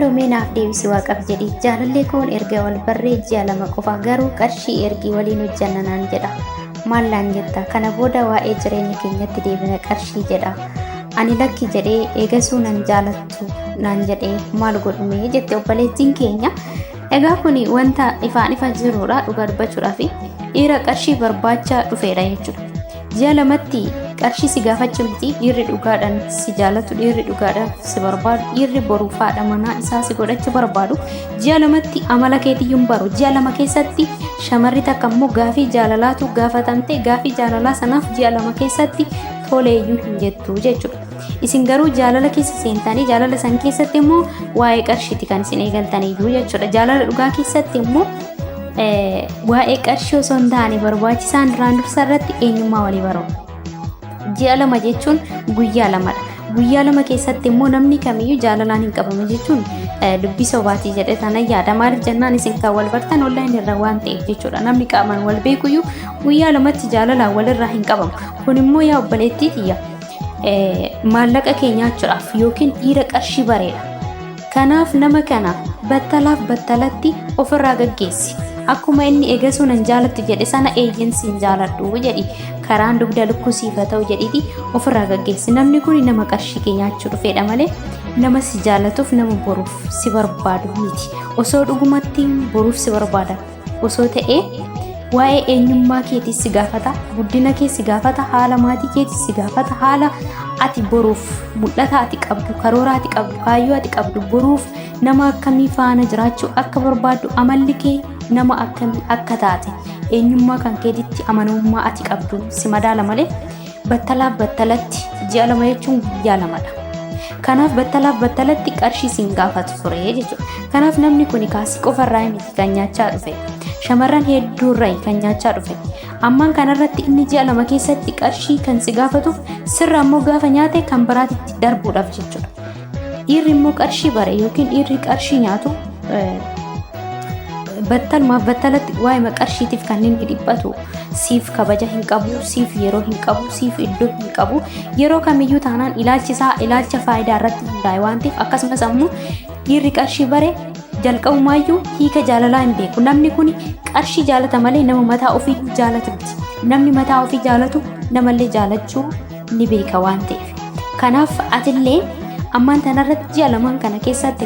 Maaloo mee naaf deebisi waaqaaf jedhi. Jaalallee koon erga wal barree ji'a 2 qofa, garuu qarshii ergii waliin hojjanna naan jedha. Maal naan jetta? Kana booda waa'ee jireenya keenyatti deebina qarshii jedha. Ani lakki jedhee eegasuu nan jaalattu naan jedhee maal godhumee jette obboleettiin keenya. Egaa kun wanta ifaan ifa jirudha dhugaa dubbachuudhaaf dhiira qarshii barbaacha dhufeedha jechuudha. Ji'a 2tti qarshii si gaafachuu miti, dhiirri dhugaadhaan si jaalatu, dhiirri dhugaadhaan si barbaadu, dhiirri boruuf haadha manaa isaa si godhachuu barbaadu ji'a 2tti amala keetiyyuu hin baru. Ji'a 2 keessatti shamarri takka immoo gaafii jaalalaatu gaafatamte, gaafii jaalalaa sanaaf ji'a 2 keessatti toleeyyuu hin jettu jechuudha. Isin garuu jaalala keessa seentanii jaalala san keessatti immoo waa'ee qarshiiti kan isin eegaltaniyyuu jechuudha. Jaalala dhugaa keessatti immoo waa'ee qarshii osoo hin taane barbaachisaan duraan dursa irratti eenyummaa walii baruu. Ji'a 2 jechuun guyyaa 2dha. Guyyaa 2 keessatti immoo namni kamiyyuu jaalalaan hin qabamu jechuun dubbii sobaatii jedhee tana yaada. Maaliif jennaan isin kan wal bartan onlaayinii irra waan ta'eef jechuudha. Namni qaamaan wal beekuyyuu guyyaa 2tti jaalalaan walirraa hin qabamu. Kun immoo yaa obboleettii tiyya maallaqa kee nyaachuudhaaf yookiin dhiira qarshii bareedha. Kanaaf nama kana battalaaf battalatti ofirraa gaggeessi. Akkuma inni eegasuu nan jaalattu jedhe sana eeyyen siin jaaladhu jedhi. Karaan dugda lukkuu siif haa ta'u jedhiiti ofirraa gaggeessi. Namni kun nama qarshii kee nyaachuu dhufeedha malee nama si jaalatuuf nama boruuf si barbaadu miti. Osoo dhugumatti boruuf si barbaada osoo ta'ee waa'ee eenyummaa keetii si gaafata, guddina kee si gaafata, haala maatii keetii si gaafata, haala ati boruuf mul'ata ati qabdu, karoora ati qabdu, kaayyoo ati qabdu, boruuf nama akkamii faana jiraachuu akka barbaaddu, amalli kee nama akkamii akka taate, eenyummaa kan keetitti amanamummaa ati qabdu si madaala malee battalaaf battalatti ji'a 2 jechuun guyyaa 2dha. Kanaaf battalaaf battalatti qarshii siin gaafatu ture jechuudha. Kanaaf namni kun kaasii qofarraa miti kan nyaachaa dhufe. Shamarran hedduurraa kan nyaachaa dhufe. Ammaan kanarratti inni ji'a 2 keessatti qarshii kan si gaafatuuf sirra immoo gaafa nyaate kan biraatitti darbuudhaaf jechuudha. Dhiirri immoo qarshii bare yookiin dhiirri qarshii nyaatu battalumaaf battalatti waa'ima qarshiitiif kan inni dhiphatu siif kabaja hin qabu, siif yeroo hin qabu, siif iddoo hin qabu. Yeroo kamiyyuu taanaan ilaalchi isaa ilaalcha faayidaa irratti hundaa'e waan ta'eef, akkasumas ammoo dhiirri qarshii bare jalqabumaayyuu hiika jaalalaa hin beeku. Namni kun qarshii jaalata malee nama mataa ofii jaalatu miti. Namni mataa ofii jaalatu namallee jaalachuu ni beeka waan ta'eef. Kanaaf atillee ammaan tanarratti ji'a 2 kana keessatti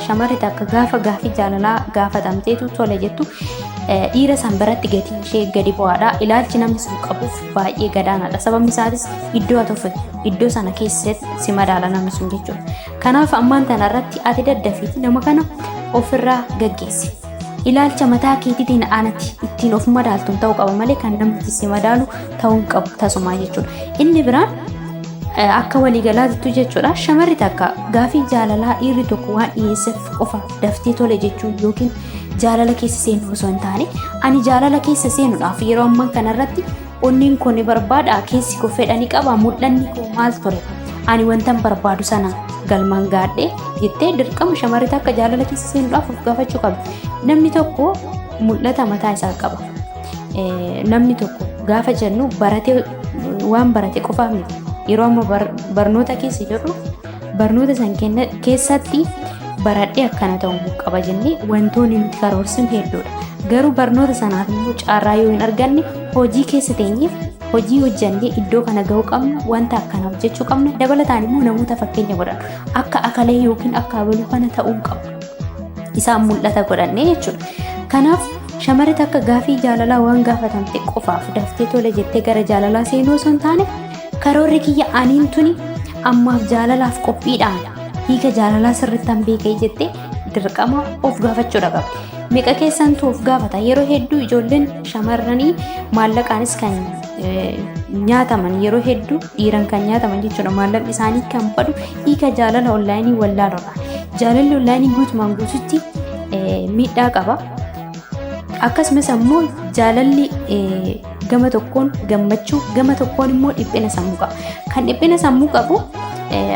shamarri takka gaafa gaafii jaalalaa gaafatamteetu tole jettu dhiira san biratti gatiin ishee gadi bu'aadha. Ilaalchi namni sun qabuuf baay'ee gadaanaadha. Sababni isaatis iddoo ati ofi iddoo sana keessatti si madaala namni sun jechuudha. Kanaaf ammaan tanarratti ati daddafiiti nama kana ofirraa gaggeessi. Ilaalcha mataa keetiitiin anati ittiin of madaaltu ta'uu qaba malee kan namni si madaalu ta'uu hin qabu tasumaa jechuudha. Inni biraan akka waliigalaatittu jechuudha. Shamarri takka gaafii jaalalaa dhiirri tokko waan dhiyeesseef qofa daftee tole jechuun yookiin jaalala keessa seenuu osoo hin taane, ani jaalala keessa seenuudhaaf yeroo ammaa kanarratti onneen koo ni barbaada, keessi koo fedha ni qaba, mul'anni koo maal ture, ani wantan barbaadu sana galmaan gaadhee jettee dirqama shamarri takka jaalala keessa seenuudhaaf of gaafachuu qabdi. Namni tokko mul'ata mataa isaa qaba. Namni tokko gaafa jennu baratee waan barate qofaaf miti. Yeroo amma barnoota keessa jirru barnoota san keessatti baradhee akkana ta'uu qaba jennee wantoonni nuti karoorsinu hedduudha. Garuu barnoota sanaaf immoo carraa yoo hin arganne hojii keessa teenyeef hojii hojjannee iddoo kana gahuu qabna, wanta akkana hojjechuu qabna. Dabalataan immoo namoota fakkeenya godhan akka akalee yookiin akka abaluu kana ta'uu qabu. Isaan mul'ata godhannee jechuudha. Kanaaf shamarri takka gaafii jaalalaa waan gaafatamte qofaaf daftee tole jettee gara jaalalaa seenuu osoo hin taane, karoorri kiyya aniin tuni ammaaf jaalalaaf qophiidhaan hiika jaalalaa sirrittan beekee jettee dirqama of gaafachuudha qabdi. Meeqa keessantu of gaafata? Yeroo hedduu ijoolleen shamarranii maallaqaanis kan nyaataman, yeroo hedduu dhiiran kan nyaataman jechuudha. Maallaqni isaanii kan badu hiika jaalala onlaayinii wallaaluudha. Jaalalli onlaayinii guutumaan guututti miidhaa qaba. Akkasumas ammoo jaalalli gama tokkoon gammachuu, gama tokkoon immoo dhiphina sammuu qaba. Kan dhiphina sammuu qabu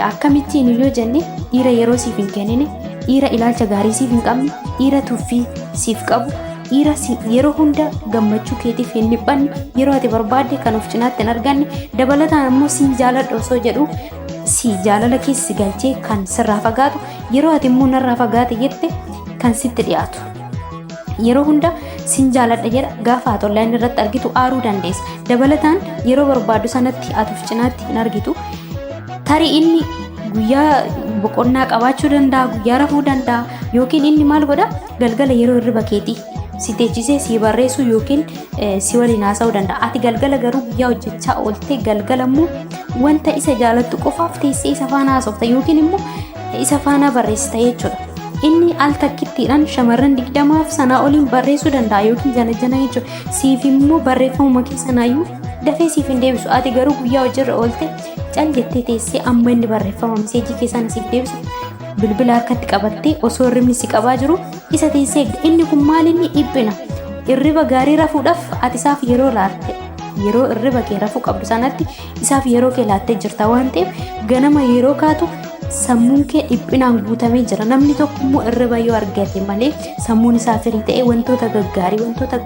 akkamittiin yoo jenne, dhiira yeroo siif hin kennine, dhiira ilaalcha gaarii siif hin qabne, dhiira tuffii siif qabu, dhiira yeroo hunda gammachuu keetiif hin dhiphanne, yeroo ati barbaadde kan of cinaatti hin arganne, dabalataan ammoo siin jaaladha osoo jedhu si jaalala keessa si galchee kan sirraa fagaatu, yeroo ati immoo narraa fagaate jette kan sitti dhiyaatu. Yeroo hunda sin jaaladha jedha, gaafa ati onlaayinii irratti argitu aaruu dandeessa. Dabalataan yeroo barbaadu sanatti ati of cinaatti hin argitu. Tarii inni guyyaa boqonnaa qabaachuu danda'a, guyyaa rafuu danda'a, yookiin inni maal godha, galgala yeroo hirriba keetii si teechisee si barreessuu yookiin si waliin haasa'uu danda'a. Ati galgala garuu guyyaa hojjechaa ooltee galgala immoo wanta isa jaalattu qofaaf teessee isa faana haasofta yookiin immoo isa faana barreessita jechuudha. Inni al takkittiidhaan shamarran 20f sanaa oliin barreessuu danda'a yookiin jana jana jechuudha. Siif immoo barreeffamuma keessanaayyuu dafee siif hin deebisu. Ati garuu guyyaa hojiirra oolte cal jettee teessee amma inni barreeffama miseejii keessaan siif deebisu bilbila harkatti qabattee osoo hirribni si qabaa jiru isa teessee eegda. Inni kun maal, inni dhiphina. Hirriba gaarii rafuudhaaf ati isaaf yeroo laatte, yeroo hirriba kee rafuu qabdu sanatti isaaf yeroo kee laattee jirta waan ta'eef, ganama yeroo kaatu sammuun kee dhiphinaan guutamee jira. Namni tokko immoo hirriba yoo argate malee sammuun isaa firii ta'ee wantoota gaggaarii, wantoota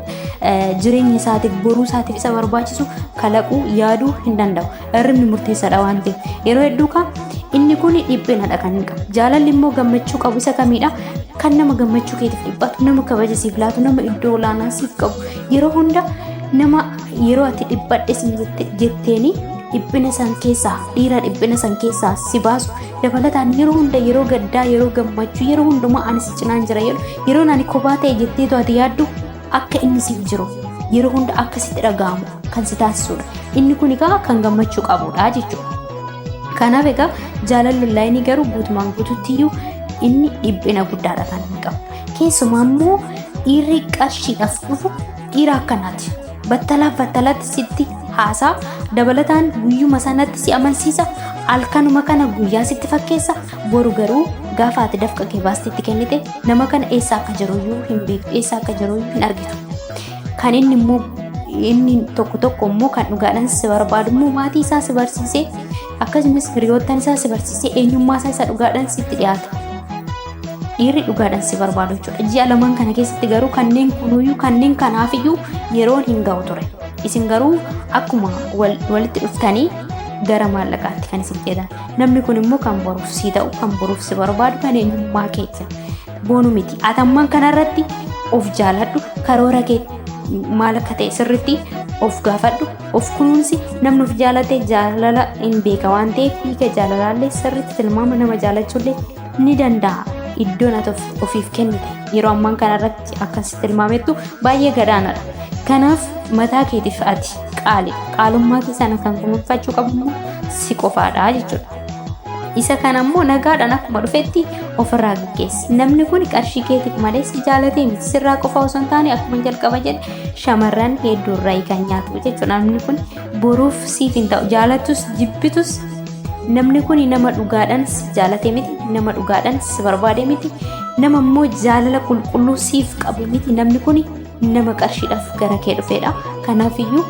jireenya isaatiif, boruu isaatiif isa barbaachisu kalaquu, yaaduu hin danda'u. Hirribni murteessaadha waan ta'eef. Yeroo hedduu kaa inni kun dhiphinadha kan hin qabu. Jaalalli immoo gammachuu qabu isa kamiidha? Kan nama gammachuu keetiif dhiphatu, nama kabaja siif laatu, nama iddoo olaanaa siif qabu. Yeroo hunda nama yeroo ati dhiphadhe sin jetteeni dhiphina san keessaa, dhiira dhiphina san keessaa si baasu. Dabalataan yeroo hunda, yeroo gaddaa, yeroo gammachuu, yeroo hundumaa ani si cinaan jira jedhu, yeroo ani kophaa ta'e jetteetu ati yaaddu akka inni siif jiru yeroo hunda akka sitti dhaga'amu kan si taasisudha. Inni kun egaa kan gammachuu qabudha jechuudha. Kanaaf egaa jaalalli onlaayinii garuu guutumaan guututti iyyuu inni dhiphina guddaadha kan inni qabu. Keessumaa immoo dhiirri qarshiidhaaf dhufu dhiira akkanaati. Battalaaf battalatti sitti haasaa, dabalataan guyyuma sanatti si amansiisa, halkanuma kana guyyaa sitti fakkeessa. Boru garuu gaafa ati dafqa kee baasteetti kennite nama kana eessa akka jiruyyuu hin beektu, eessa akka jiruyyuu hin argitu. Kan inni immoo inni tokko tokko immoo kan dhugaadhaan si barbaadu immoo maatii isaa si barsiisee, akkasumas hiriyoottan isaa si barsiisee, eenyummaa isaa isa dhugaadhaan sitti dhiyaata. Dhiirri dhugaadhaan si barbaadu jechuudha. Ji'a lamaan kana keessatti garuu kanneen kunuyyuu, kanneen kanaafiyyuu yeroon hin ga'u ture. Isin garuu akkuma walitti dhuftanii gara maallaqaatti kan isin jedhan. Namni kun immoo kan boruuf si ta'u, kan boruuf si barbaadu, kan eenyummaa keessa boonu miti. Atammaan kanarratti of jaaladhu, karoora kee maal akka ta'e sirriitti of gaafadhu, of kunuunsi. Namni of jaalate jaalala hin beeka waan ta'eef hiika jaalalaallee sirriitti tilmaama nama jaalachuullee ni danda'a. Iddoon ati ofiif kennite yeroo ammaan kanarratti akkas tilmaamettu baay'ee gadaanadha. Kanaaf mataa keetiif ati qaali. Qaalummaa kee sana kan kunuunfachuu qabu immoo si qofaadha jechuudha. Isa kana immoo nagaadhaan akkuma dhufetti ofirraa gaggeessi. Namni kun qarshii keetiif malee si jaalatee miti. Sirraa qofa osoo hin taane, akkuma jalqaba jedhe, shamarran hedduurraa kan nyaatu jechuudha. Namni kun boruuf siif hin ta'u. Jaalattus jibbitus namni kun nama dhugaadhaan si jaalate miti. Nama dhugaadhaan si barbaade miti. Nama immoo jaalala qulqulluu siif qabu miti. Namni kun nama qarshiidhaaf gara kee dhufedha. Kanaafiyyuu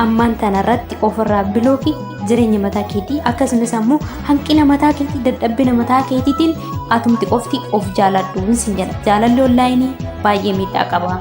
ammaan tanarratti ofirraa bilookii, jireenya mataa keetii, akkasumas ammoo hanqina mataa keetii, dadhabbina mataa keetiitiin atumti qofti of jaaladhu sin jedha. Jaalalli onlaayinii baay'ee miidhaa qaba.